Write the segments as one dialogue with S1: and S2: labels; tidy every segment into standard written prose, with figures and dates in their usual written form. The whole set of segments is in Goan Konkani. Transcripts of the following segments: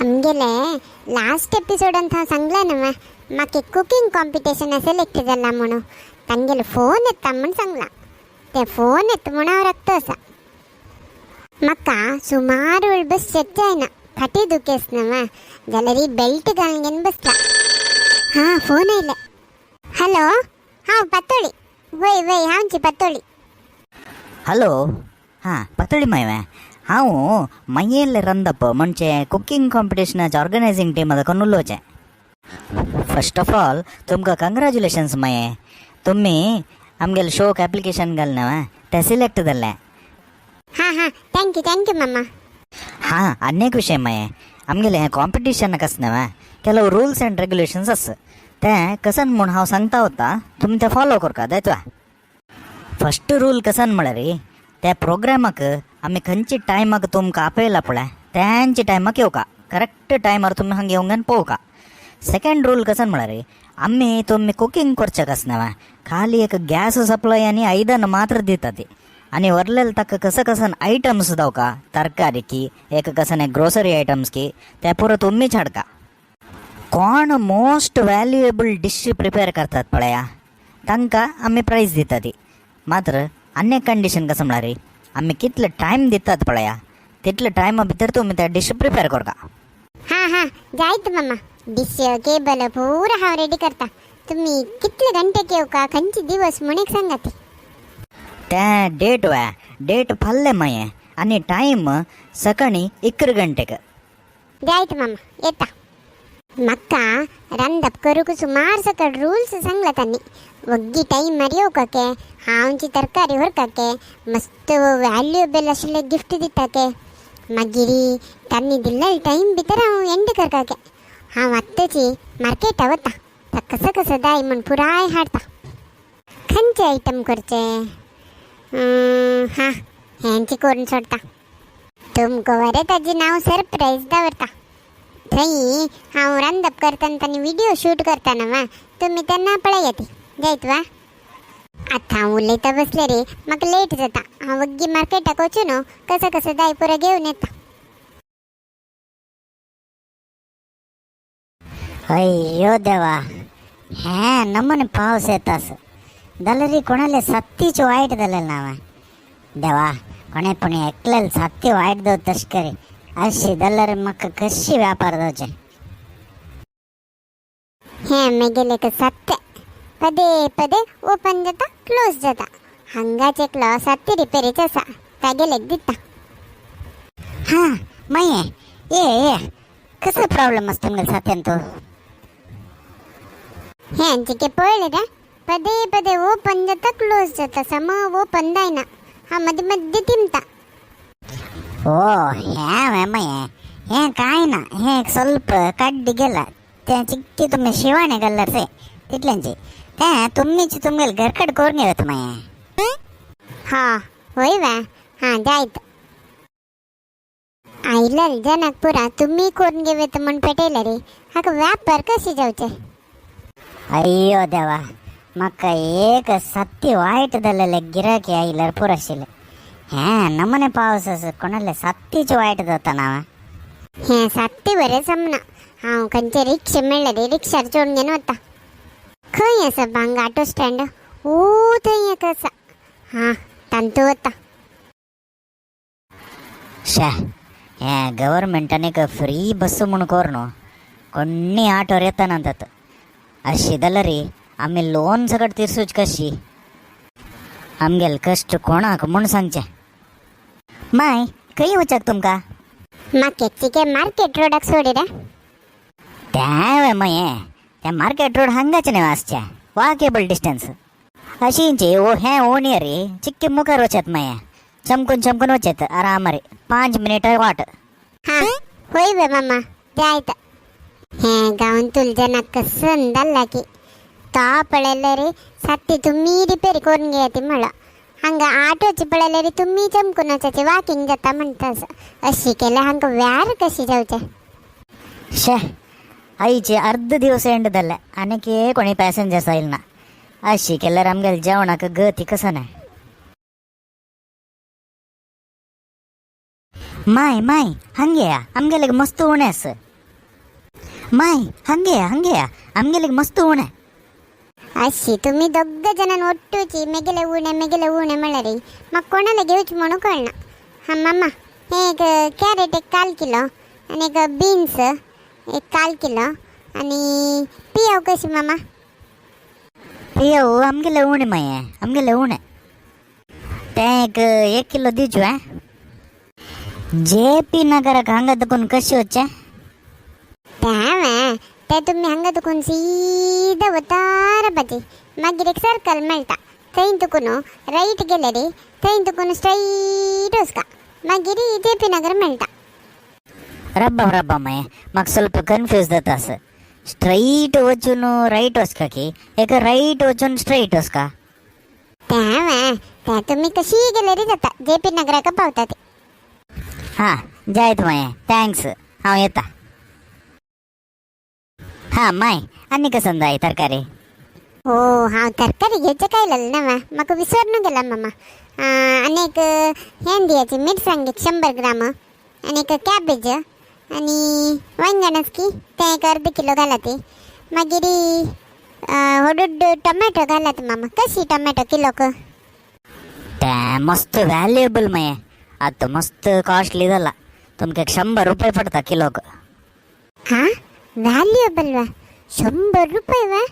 S1: आमगेले लास्ट एपिसोडांत हांव सांगलां न्हू म्हाका कुकींग कॉम्पिटिशन सिलेक्ट जाला म्हणून. तांगेले फोन येता म्हूण सांगलां. ते फोन येता म्हूण हांव राखतो आसा. म्हाका सुमार वेळ बसचें जायना, फाटी दुखेस न्हू, जाल्यार ही बेल्ट घालून घेवन बसला. हां, फोन आयले. हॅलो, हांव पातोळी. वय वय, हांवची पातोळी.
S2: हॅलो, हां पातोळी माय, हांव मयेल रंदप म्हणजे कुकींग कॉम्पिटिशनाच्या ऑर्गनायझिंग टीम कोण उलोवचें. फर्स्ट ऑफ ऑल तुमकां कंग्रॅच्युलेशन्स माये, तुमी आमगेले शोक एप्लिकेशन घालना तें सिलेक्ट जाल्लें.
S1: हां हां, thank you thank you मामा.
S2: हां, आनी एक विशय माये, आमगेलें हें कॉम्पिटिशन कस न्हय ಕೆಲವು ರೂಲ್ಸ್ ಆ್ಯಂಡ್ ರೆಗ್ಯುಲೇಷನ್ಸ್ आस, तें कसन म्हूण हांव सांगता वता, तुमी तें फॉलो करका जायत. फर्स्ट रूल कसन म्हळ्यार त्या प्रोग्रामाक आमी खंयचे टायमाक तुमकां आपयला पळय तेंचे टायमाक येवका, करेक्ट टायमार तुमी हांगा येवंक आनी पळोवका. सेकंड रूल कसन म्हळ्यार आमी तुमी कुकींग करचें कस न्हय, खाली एक गॅस सप्लाय आनी आयदन मात्र दिता ती आनी वरलेले ताका कसं कसन आयटम्स दावका, तरकारी की एक कसन एक ग्रोसरी आयटम्स की ते पुरो तुमीच हाडका. कोण मोस्ट व्हॅल्युएबल डिश प्रिपेर करतात पळया तांकां आमी प्रायज दिता ती. मात्र आनी एक कंडिशन कसं म्हळ्यार आमी कितले टायम दितात पळया तितले टायमा भितर तुमी ते डिश प्रिपेर करका.
S1: हां हां, जायत मामा. डिश केबल पुरा हांव रेडी करता. तुम्ही कितले घंटेक येवका, खंयचे दिवस म्हूण एक सांगा ती.
S2: ते डेट वे, डेट फाल्ले माये आनी टायम सकाळी 11 गंटेक.
S1: जायत मामा, येता. म्हाका रांदप करूंक सुमार सकट रूल्स सांगला तांणी. वग्गी टायमार येवकाके, हांवची तरकारी व्हरकाके, मस्त व्हॅल्युएबल आशिल्ले गिफ्ट दिताके. मागीर तांणी दिल्ले टायम भितर हांव एंड करकाके. हांव आत्ताची मार्केटा वता, ताका कसं कसं जाय म्हूण पुराय हाडटा. खंयचे आयटम करचे? हां, हेंची करून सोडटा. तुमकां बरें ताजी नांव सरप्रायज दवरता. थंय हांव रांदप करतना तांणी व्हिडिओ शूट करतना वा तुमी तेन्ना पळयात जायत वा. आतां हांव उलयता बसले रे, म्हाका लेट जाता. हांव वग्गी मार्केटाक वचून कसं कसं जाय पुरो घेवन येता.
S3: अय्यो देवा, हें नमूने पावस येता आसा जाल्यार कोणाले सत्तीच वायट जालें ना देवा. कोणे पूण एकल्याले सत्ती वायट दवर तशें करी अशी जाल्यार म्हाका कशी व्यापार जावचें.
S1: हें मेगेलें एक सत्य पदे पदे ओपन जाता क्लोज जाता. हांगाच एकलो सत्य रिपेरीच आसा, तागेलेक दिता.
S3: हां माये, ये ये, कसो प्रॉब्लेम आसा तुमगेले सात्यान तो?
S1: हें चिके पळयलें रे, पदे पदे ओपन जाता क्लोज जाता, सम ओपन जायना. हांव मदीं मदीं तिमता.
S3: ओ हें माये, हें कांय ना, हें एक ಸ್ವಲ್ಪ कड्डी गेला तें चिक्की तुमी शिवाणे घाल्यार से तितल्यांची तें तुमीच तुमगेले घरकड करून घेवत माये.
S1: हा होय वा, हां जायत. आयलल जनाक पुरा तुम्ही करून घेवेत म्हूण पेटयले रे, हाका व्यापार कशी जावचे?
S3: अय्यो देवा, म्हाका एक सत्य वायट जालेले गिराकी आयल्यार पुरो आशिल्लें. हें नमुने पावस आसा, कोणाले सत्तीच वायट जाता ना.
S1: हें सात्ती बरें जमना. हांव खंयचे रिक्षा मेळ्ळे रे, रिक्षार चोडून घेवन वता. खंय आसा हांगा ऑटो स्टँड? ओ थंय एक आसा. हां, तांतू वता.
S3: शे, हें गव्हर्मेंटान एक फ्री बस म्हूण कोर न्हू, कोण्णी ऑटोर येताना तात. अशी जाल्यार आमी लोन सकट तिरसूच कशी? आमगेले कश्ट कोणाक म्हूण सांगचें? माय, खंय वचाक तुमकां?
S1: म्हाका चिके मार्केट रोडाक सोडी रे.
S3: तें माये, तें मार्केट रोड हांगाच न्हय आसचें, वॉकेबल डिस्टन्स अशींची. ओ हें ओनियर चिक्की मुखार वचत माये, चमकून चमकून वचत आरामारी, 5 मिनिट वाट.
S1: हां होय वे मामा, जायत. हें गांवांतूल जनाक कसन जाल्ला की तो पळयले रे सात्ती तुमी रिपेर करून घेयात म्हणलो. हांगा ऑटोची पळयले रे तुमी चमकून वचाचे, वॉकिंग जाता म्हणटा. अशी केल्यार हांकां व्यार कशी जावचें?
S3: शे, आयचे अर्द दिवस एंड जाले आनीक कोणी पॅसेंजर्स आयल ना. अशी केल्यार आमगेले जेवणाक गती कसं नाही? माय माय, हांगे या, आमगेले मस्त उणें आसा. माय हंगे हंगे आमगेले मस्त उणें.
S1: अशी तुम्ही दोग जणां ಒಟ್ಟುಚಿ मेगेले उणे मेगेले उणे म्हणल्यार म्हाका कोणाला घेवचे म्हणून कळना. हां मामा, हे एक कॅरेट एक काल किलो आनी एक बीन्स एक काल किलो आनी पियाव कशी मामा?
S3: पियाव आमगेले उणें माये, आमगेले उणें. तें एक एक किलो दिवचो. हें जे पी नगराक हांगा दुकून कशें वचचें?
S1: तें ते तुमी हांगा तुकून सीधा वता राबाची, मागीर एक सर्कल मेळटा, थंय तुकून रायट गेले रे, थंय तुकून स्ट्रेट वचका, मागीर जे पी नगर मेळटा.
S3: रब्बा रब्बा माये, म्हाका ಸ್ವಲ್ಪ कन्फ्यूज जाता आसा. स्ट्रैट वचून रायट वचका की एक रायट वचून स्ट्रैट वचका?
S1: तें तें तुमी कशी गेले रे जाता, जे पी नगराक पावता ते.
S3: हां जायत माये, thanks, हांव येता. हां माय, आनी कसं जाय तरकारी?
S1: हो, हांव तरकारी घेवचें काय ना म्हाका विसरून गेला मामा. आनी एक हें दियाची मिरसांग एक 100 ग्राम आनी एक कॅबेज आनी वांयगण की तें एक अर्द किलो घालात. मागीर होडूड टोमॅटो घालात मामा. कशी टोमॅटो किलोक?
S3: ते मस्त व्हॅल्युएबल माये, आतां मस्त कॉस्टली जाला. तुमकां एक 100 रुपये पडता किलोक.
S1: हां, व्हॅल्युएबल वा? 100 रुपये वा?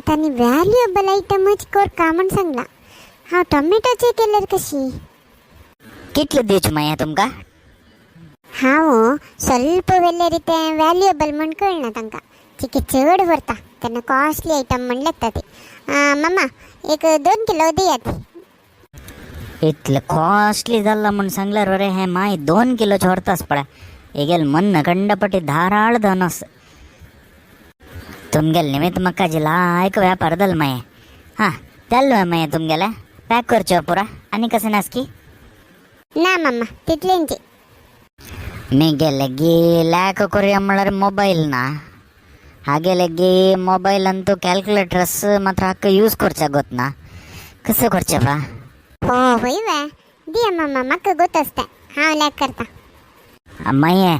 S1: तांणी व्हॅल्युएबल आयटमच करका म्हण सांगला. हांव टोमॅटोचे केल्यार कशी?
S3: कितले दिवचे माये तुमकां?
S1: हांव ಸ್ವಲ್ಪ व्हेल्यार तें व्हॅल्युएबल म्हण कळना तांकां. चिकी चड व्हरता तेन्ना कॉस्टली आयटम म्हण लागता ते. मामा, एक 2 किलो दियात.
S3: इतले कॉस्टली जाला म्हूण सांगल्यार रे, हें माय 2 किलो व्हरतास पळय. हेगेल मन कंडपटी धाराळ धनस. तुमगेल निमित्त म्हाका जी लायक व्यापार जाल माये. हां तेल माये, तुमगेले पॅक करचो पुरा. आनी कशें नासकी?
S1: ना मामा, तितलेंच.
S3: मी गेले गी लॅक करूया म्हळ्यार मोबायल ना. हागेले गी मोबायल अंतू कॅल्क्युलेटर्स मात्र हाका यूज करच्या गोत ना. कसं करचें बा?
S1: हो होय वे, दिया मामा, म्हाका गोत आसता, हांव लॅक करता.
S3: माये,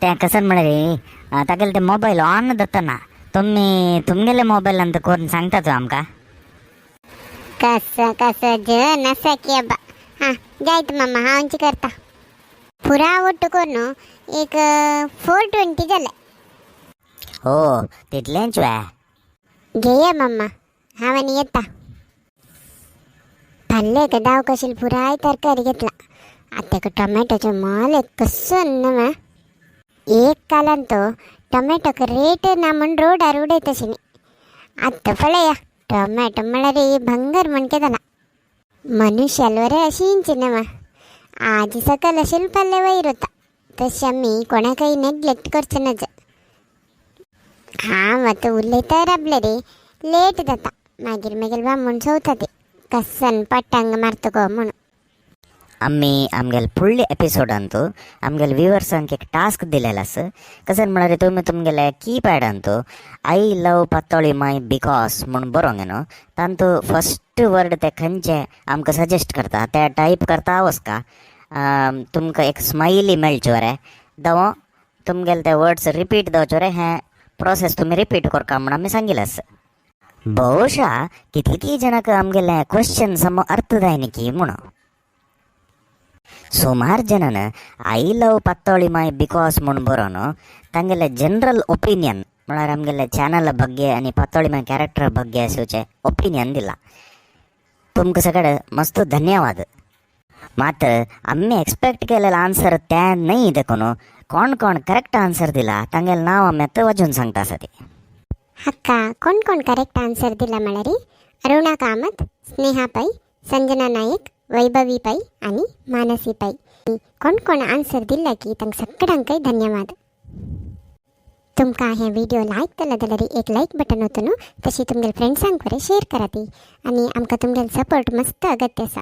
S3: तें कसं म्हळ्यार तागेले ते मोबायल ऑन जाताना. तुमी तुमगेले मोबायल अंत करून सांगता आमकां.
S1: कसं कसं जन आसा की अब्बा. हां जायत मामा, हांवची करता. पुरा ಒಟ್ಟು करून एक 420 जालें.
S3: हो, तितलेंच वे.
S1: घेया मामा, हांव आनी येता. फाल्यां एक दाव कशील पुराय तरकारी घेतला. आतां ताका टोमॅटोचें मोल एक कसो न्हय. एक कालान तो टोमॅटोक रेट ना म्हण रोडार उडयत आशिल्ली. आतां पळया, टोमॅटो म्हळ्यार भंगर म्हणके जाला. मनुष्याल वरे अशींच न्हय. आजी सकल अशील फाल्यां वयर वता. तशें आमी कोणाकय नेग्लेक्ट करचें नज. हांव आतां उलयता राबलें रे, लेट जाता. मागीर मागीर बामूण सोवता ते कसन पटांग मारता गो म्हणून.
S3: आमी आमगेले फुडले एपिसोडांतू आमगेले व्युवर्सांक एक टास्क दिलेलो आसा. कशें म्हळ्यार तुमी तुमगेले कीपॅडांतू I love पातोळी my because म्हूण बरोवंक न्हू. तांतू फस्ट वर्ड ते खंयचे आमकां सजेस्ट करता ते टायप करता वचका. तुमकां एक स्मायली मेळचो रे दवो तुमगेले ते वर्ड्स रिपीट जावचो रे. हें प्रोसेस तुमी रिपीट करका म्हूण आमी सांगिल्लें आसा. ಬಹುಶಃ कितली जणांक आमगेले क्वेश्चन सम अर्थ जायना की म्हणून. सुमार जणान I love पातोळी my because म्हूण बरोवन तांगेले जनरल ओपिनियन म्हळ्यार आमगेले चॅनल ಬಗ್ಗೆ आनी पातोळी my character ಬಗ್ಗೆ अशें ओपिनियन दिला. तुमकां सगळे मस्त धन्यवाद. मात्र आमी एक्सपेक्ट केलेलं आन्सर तें न्हय देखून कोण कोण करेक्ट आन्सर दिला तांगेलें नांव आमी आतां वाजून सांगता आसा ती.
S1: हक्का, कोण कोण करेक्ट आन्सर दिला म्हळ्यार अरुणा कामत, स्नेहा पै, संजना नायक, वैभवी पै आनी मानसी पै. कोण कोण आन्सर दिला की तांकां सगळ्यांकय धन्यवाद. तुमकां हे व्हिडिओ लायक जालो जाल्यार एक लायक बटन वतून तशी तुमगेले फ्रेंड्सांक बरें शेअर करात आनी आमकां तुमगेलो सपोर्ट मस्त अगत्य आसा.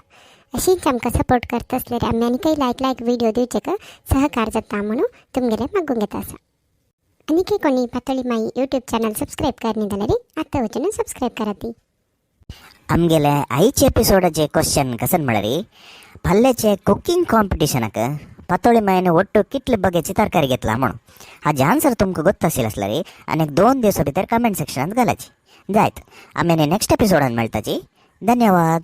S1: अशीच आमकां सपोर्ट करता आसल्यार आमी आनीकय लायक लायक व्हिडिओ दिवचेक सहकार जाता म्हणून तुमगेले मागूंक येता आसा. आनीकय कोणी पातोळी माई यूट्यूब चॅनल सबस्क्रायब करनी जाल्यार आतां वचून सबस्क्रायब करात.
S3: आमगेले आयचे एपिसोडाचे क्वेश्चन कसन म्हळ्यार फाल्याचे कुकींग कॉम्पिटिशनाक पातोळी मायने ಒಟ್ಟು कितले बगेची तरकारी घेतला म्हणून. हाजे आन्सर तुमकां गोत्त आशिल्लें आसल्यार आनी 2 दिवसा भितर कमेंट सेक्शनात घालाची. जायत, आमी नेक्स्ट एपिसोडान मेळटाची. धन्यवाद.